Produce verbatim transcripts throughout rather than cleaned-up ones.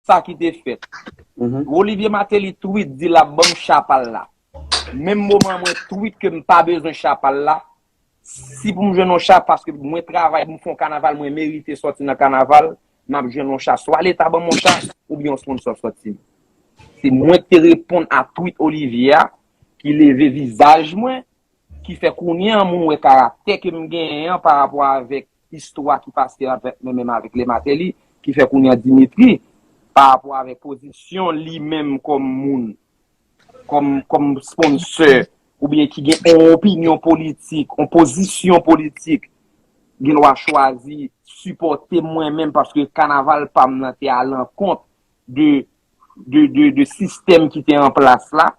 sa ki te fèt. Olivier Martelly tweet di l ap ban m cha pa l la. Menm moman mwen tweet ke m pa bezwen cha pa l la, si pou m jwenn yon cha, paske mwen travay pou m fè yon kanaval, mwen merite sòti nan kanaval, m ap jwenn yon cha. Swa Leta ban m yon cha, oubyen yon sponsò sòti. Se mwen ki te reponn a tweet Olivier a, ki leve vizaj mwen, ki fè kounye an moun wè karaktè ke m genyen an pa rapò avèk istwa ki pase avèk mwen menm avèk Lè Mateli, ki fè kounye an Dimitri, pa rapò avèk pozisyon li menm kòm moun, kòm, kòm sponsor, oubyen ki gen yon opinyon politik, yon pozisyon politik, gen dwa chwazi sipòte mwen menm paske kanaval pa m nan te alankont de, de, de, de sistèm ki te an plas la.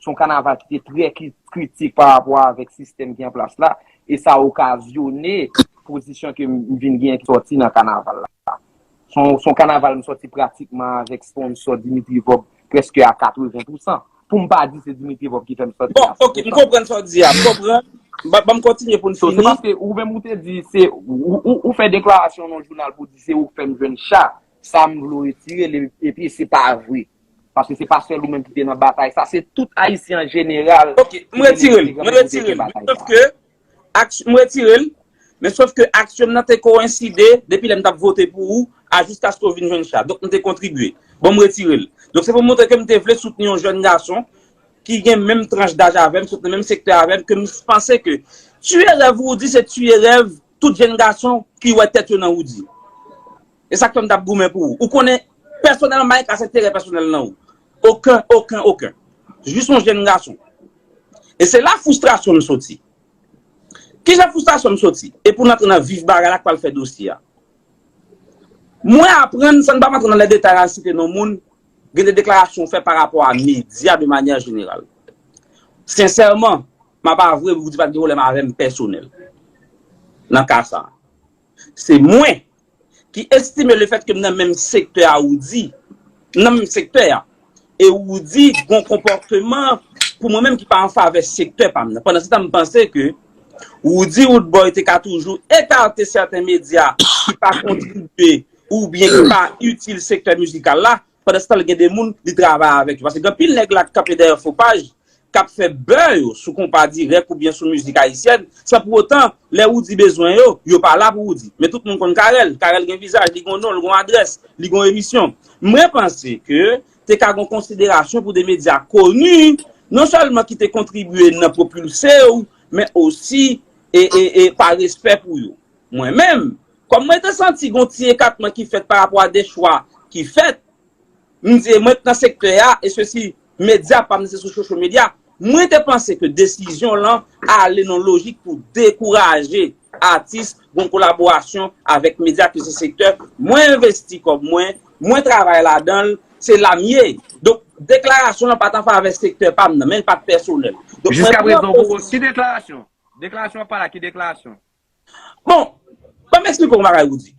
Se yon kanaval ki te trè ki-, kritik pa rapò avèk sistèm ki an plas la, e sa okazyone pozisyon ke m vin genyen ki sòti nan kanaval la. Se yon, se yon kanaval m sòti pratikman avèk sponsò Dimitri Vorbe prèske a katreven pousan. Pou m pa di se Dimitri Vorbe ki fè m sòti. Bon, ok, m konprann sa w di a, m konprann. Ban, ban m kontinye pou n fini. So, se paske ou menm ou te di, se, ou, ou, ou fè deklarasyon nan jounal pou di se ou k fè m jwenn cha, sa m vle w retire l, epi se pa vre. Paske se pa sèl ou menm ki te nan batay sa, se tout Ayisyen an jeneral. Ok, m retire l, m retire l. Men sòf ke, m retire l, men sòf ke aksyon m nan te koenside depi lè m t ap vote pou ou a jiskaske w vin jwenn cha. Donk, m te kontribye. Bon, m retire l. Donk, se pou montre ke m te vle soutni yon jèn gason ki gen menm tranch daj avè m, sot nan menm sektè avè m, ke m panse ke tiye rèv ou di se tiye rèv tout jèn gason ki wè tèt yo nan Roody. E sa k fè m t ap goumen pou ou. Ou konnen, pèsonèlman, m pa gen kras enterè pèsonèl nan ou. Okenn, okenn, okenn. Jis yon jèn gason. E se la fristrasyon m soti. Kijan fristrasyon m soti? E pou n antre nan vif bagay la k pral fè dosye a. Mwen aprann, san n pa antre nan lè detay al site non moun, gen de deklarasyon w fè pa rapò a medya de manyè jeneral. Sensèman, m ap avwe pou di pa t gen pwoblèm avè m pèsonèl nan ka sa a. Se mwen ki estime lefètke m nan menm sektè a Roody, m nan menm sektè a, e Roody gon konpòteman pou mwen menm ki pa an favè sektè pa m nan. Pandansetan, m panse ke Roody Roodboy te ka toujou ekate sèten medya ki pa kontribye oubyen ki pa itil sektè mizikal la, pandansetan l gen de moun li travay avèk yo. Paske gen anpil nèg la k kanpe dèyè fo paj, k ap fè bè yo sou konpa dirèk oubyen sou mizik ayisyèn, san pou otan, lè Roody bezwen yo, yo pa la pou Roody. Men tout moun konn Carel. Carel gen vizaj, li gon non, li gon adrès, li gon emisyon. Mwen panse ke te ka gon konsiderasyon pou de medya koni, non sèlman ki te kontribye nan pwopilse w, men osi e, e, e pa respè pou yo. Mwen menm, kòm mwen te santi gon ti ekatman ki fèt pa rapò a de chwa ki fèt, m di, e mwen k nan sektè a, e sesi, medya pa m se sou social media, mwen te panse ke desizyon lan ale nan lojik pou dekouraje atis, gon kolaborasyon avèk medya ke se sektè mwen envesti kòb mwen, mwen travay ladan l, se la m ye. Donk, deklarasyon lan pa t an favè sektè pa m nan, men l pa t pèsonèl. Donk, mwen pran poz- Ki deklarasyon? Deklarasyon w ap pale a, ki deklarasyon? Bon, ban m eksplike w yon bagay, Roody.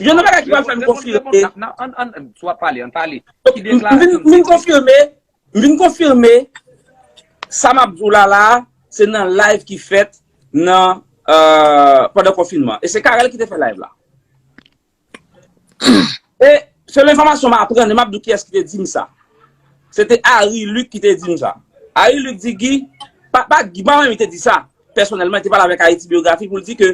Gen yon bagay ki pral fè m konfime. An, an, an, si w ap pale, ann pale. M vin, m vin konfime, m vin konfime sa m ap di w la la, se nan live ki fèt nan, euh, pandan konfinman. E se Carel ki te fè live la. E selon enfòmasyon m aprann, e m ap di w kiyès ki te di m sa. Se te Harry Luc ki te di m sa. Harry Luc di Guy, pa, pa Guy, pa mwen menm ki te di sa. Pèsonèlman, li te pale avèk Haiti Biographie pou l di ke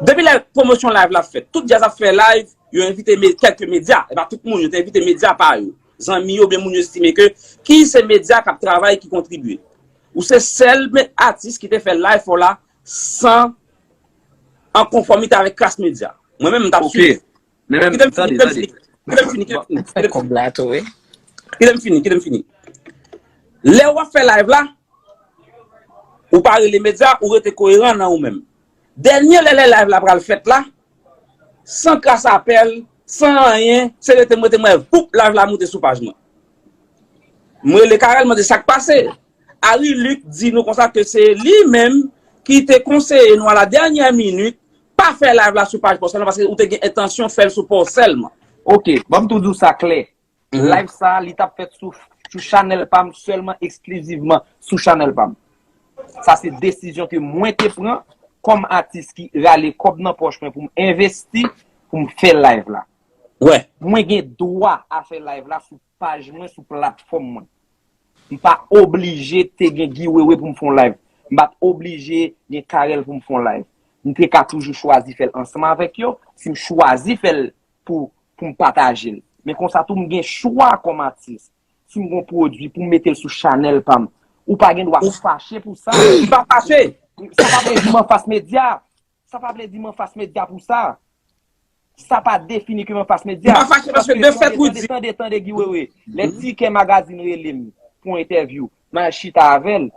depi lè pwomosyon live la fèt, tout djaz ap fè live, yo envite me-, kèlke medya, e pa tout moun, yo te envite medya pa yo, zanmi yo, oubyen moun yo estime ke ki se medya k ap travay, ki kontribye. Ou se sèl me-, atis ki te fè live fò la san an konfòmite avèk klas medya. Mwen menm, m t ap swiv. Kite m fini, kite m fini, kite m fini, kite m fini, kite m fini. Kite m fini, kite m fini. Lè w ap fè live la, ou pa rele medya, ou rete koyeran nan ou menm. Dènye lè, lè live la pral fèt la, san kras apèl, san anyen, se rete m rete m wè, poup, live la moute sou paj mwen. M rele Carel, mande sa k pase. Harry Luc di nou konsa ke se li menm ki te konseye nou a la dènyè minit, pa fè live la sou paj pa w sèlman, paske ou te gen entansyon fè l sou pa w sèlman. Ok, ban m tou di w sa klè. Live sa, li t ap fèt sou, sou chanèl pa m sèlman, eksklizivman sou chanèl pa m. Sa se desizyon ke mwen te pran kòm atis ki rale kòb nan pòch mwen pou m envesti, pou m fè live la. Wè. Mwen gen dwa a fè live la sou paj mwen, sou platfòm mwen. M pa oblije te gen Guy Wewe pou m fè yon live. M pa t oblije gen Carel pou m fè yon live. M te ka toujou chwazi fè l ansanm avèk yo, si m chwazi fè l pou, pou m pataje l. Men konsa tou, m gen chwa kòm atis. Si m gen yon pwodui pou m mete l sou chanèl pa m, ou pa gen dwa fache pou sa. M pa fache. Sa pa vle di m anfas medya. Sa pa vle di m anfas medya pou sa. Sa pa defini ke m anfas medya. M pa fache paske de fèt ou di. Tande, tande, tande, Guy Wewe. Lè Tikè Magazine rele m pou entèvyou, m al chita avè l.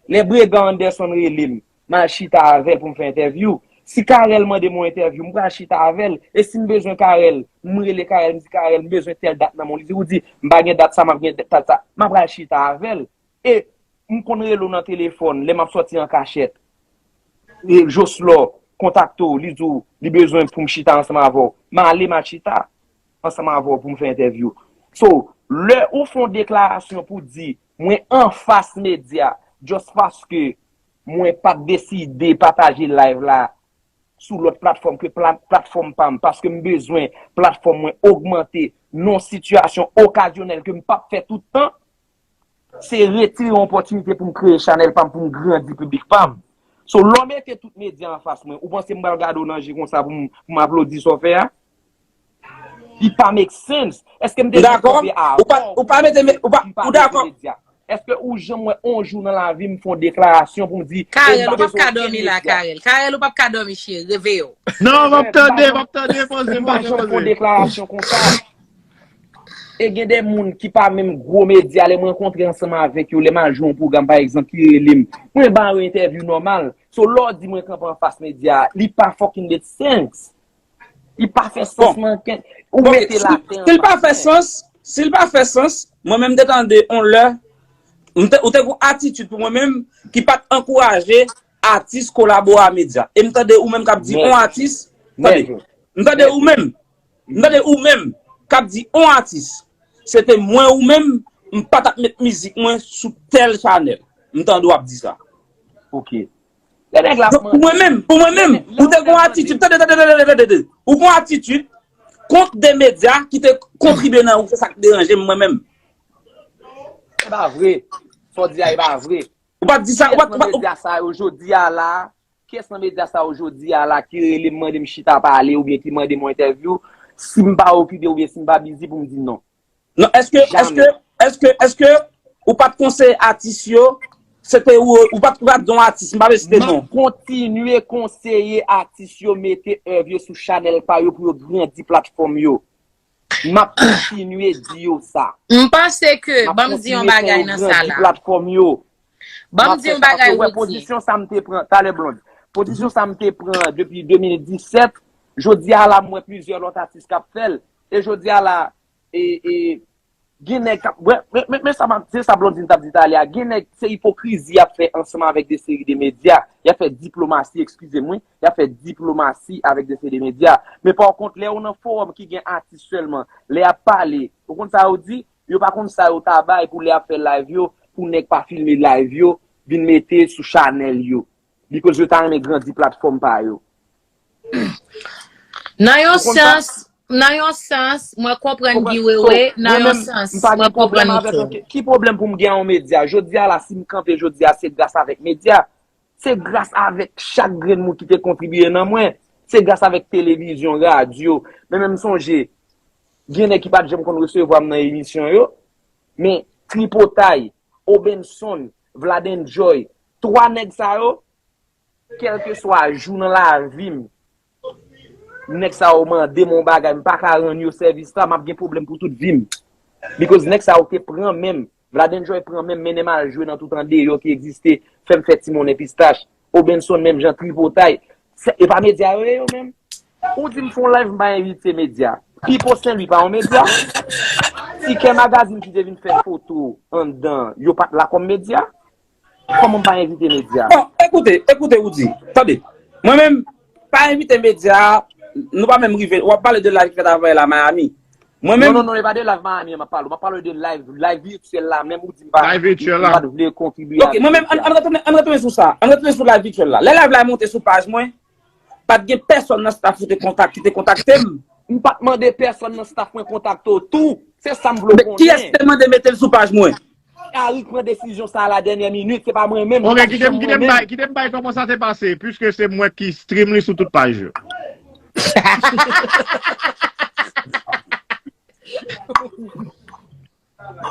Lè Bregan Anderson rele m, m al chita avè l pou m fè entèvyou. Si Carel mande m yon entèvyou, m pral chita avè l. E si m bezwen Carel, m rele Carel, m di Carel, m bezwen tèl dat nan men w. Li di, ou di, m pa gen dat sa, m ap gen dat sa. M ap pral chita avè l. E m konn rele w nan telefòn, lè m ap sòti an kachèt. E Joslò kontakte w, li di w li bezwen pou m chita ansanm avè w. M ale, m al chita ansanm avè w pou m fè entèvyou. So, lè ou fè yon deklarasyon pou di, mwen anfas medya, just paske mwen pa t deside pataje live la sou lòt platfòm ke pla-, platfòm pa m, paske m bezwen platfòm mwen ogmante nan yon sitiyasyon okazyonèl ke m p ap fè tout tan, se retire yon opòtinite pou m kreye chanèl pa m, pou m grandi piblik pa m. So, lè w mete tout medya anfas mwen, ou panse m pral gade w nan je konsa pou m, pou m aplodi sa w fè a? It pa make sense. Èske m te dwe kanpe avè w pou m pa mete medya? Èske ou janm wè on jou nan lavi m fè yon deklarasyon pou m di, e m pa bezwen okenn medya? Karèl, ou p ap ka dòmi, cheri, reveye w. Non, m ap tande, m ap tande, poze, poze, poze. Fè yon deklarasyon konsa. E gen de moun ki pa menm gwo medya, lè m rankontre ansanm avèk yo, lè m al jwe yon pwogram, pa egzanp, ki rele m, mwen ba yo entèvyou nòmal. So, lè w di mwen kanpe anfas medya, li pa fucking make sense. Li pa fè sans, man. Ou mete l atè. Si l pa fè sans, si l pa fè sans, mwen menm m te tande on lè, ou te gen yon atitid pou mwen menm ki pa t ankouraje atis kolabore a medya. E m tande ou menm k ap di on atis, tande, m tande ou menm, m tande ou menm k ap di on atis, se te mwen ou menm, m pa t ap met mizik mwen sou tèl chanèl. M tande w ap di sa. Ok. Lè nèg la ap mande. Pou mwen menm, pou mwen menm, ou te gen yon atitid, tande, tande, tande, tande, tande. Ou gen yon atitid kont de medya ki te kontribye nan ou, se sa k deranje m mwen menm. E pa vre. Sa w di a, e pa vre. Ou pa t di sa, ou pa t, ou pa t. Kiyès nan medya sa yo jodi a la? Kiyès nan medya sa yo jodi a la ki rele m, mande m chita pale oubyen ki mande m yon entèvyou? Si m pa okipe oubyen si m pa bizi pou m di non. Non, èske, èske, èske, èske ou pa t konseye atis yo? Se te ou, ou pa t, ou pa t di yon atis, m pa vle site non. M ap kontinye konseye atis yo mete èv yo sou chanèl pa yo pou yo grandi platfòm yo. M ap kontinye di yo sa. M panse ke, ban m di yon bagay nan sa la. Platfòm yo. Ban m di yon bagay, Roody. Pozisyon sa m te pran, talè Blonde. Pozisyon sa m te pran depi de mil disèt, jodi a la, m wè plizyè lòt atis k ap fè l. E jodi a la, e, e, gen nèg k ap, wè, men, men, men sa, se sa Blondine t ap di talè a. Gen nèg, se ipokrizi y ap fè ansanm avèk de seri de medya. Y ap fè diplomasi, eskize m, wi. Y ap fè diplomasi avèk de seri de medya. Men pa kont, lè ou nan fowòm ki gen atis sèlman, lè y ap pale, ou konn sa yo di? Yo pa konn sa yo ta bay pou lè y ap fè live yo, pou nèg pa filme live yo, vin mete sou chanèl yo. Because yo ta renmen grandi platfòm pa yo. Nan yon sans, nan yon sans, mwen konprann Guy Wewe, nan yon sans, mwen konprann ou tou. Ki pwoblèm pou m gen a yon medya? Jodi a la, si m kanpe jodi a, se gras avèk medya. Se gras avèk chak grenn moun ki te kontribiye nan mwen. Se gras avèk televizyon, radyo. Men, men m sonje, gen nèg ki pa t janm konn resevwa m nan emisyon yo. Men Tripotay, Obenson, Vladenjoy, twa nèg sa yo, kèlkeswa jou nan lavi m, nèg sa yo mande m yon bagay, m pa ka rann yo sèvis la, m ap gen pwoblèm pou tout vi m. Because nèg sa yo te pran men m. Vladenjoy pran men m, mennen m al jwe nan tout andeyò ki egziste, fè m fè ti monnen pistach. Obenson menm jan, Tripotay. Se, e pa medya yo ye yo menm? Ou di m fè yon live, m pa envite medya. Pipo Senlwi pa yon medya? Tikè Magazine ki te vin fè foto anndan, yo pa t la kòm medya? Kòman m pa envite medya? Bon, ekoute, ekoute, Roody. Tande. Mwen menm, pa envite medya, nou pa menm rive. W ap pale de live ki fèt avanyè la Miami. Mwen menm. Non, non, non, e pa de live Miami an m ap pale. M ap pale de live, live vityèl la, menm ou di m pa. Live vityèl la. M pa t vle kontribiye avèk medya. Ok, mwen menm, ann, ann retounen, ann retounen sou sa. Ann retounen sou live vityèl la. Lè live la monte sou paj mwen, pa t gen pèsòn nan staff ou te kontak, ki te kontakte m. M pa t mande pèsonn nan staff mwen kontakte w tou. Se sa m vle w konnen. Kiyès te mande mete l sou paj mwen? Ari k pran desizyon sa a la dènyè minit, se pa mwen menm. Ok, kite m kite m bay kite m bay kòman sa te pase, puiske se mwen ki stream li sou tout paj yo.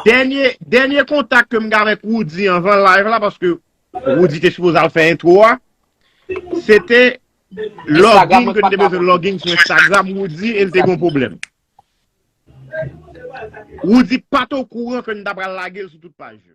Dènye dènye kontak ke m gen avèk Roody anvan live la, paske Roody te sipoze al fè entwo a, se te logging ke n te bezwen logging sou Instagram Roody e l te gen yon pwoblèm. Roody pa t okouran ke n ta pral lage l sou tout paj yo.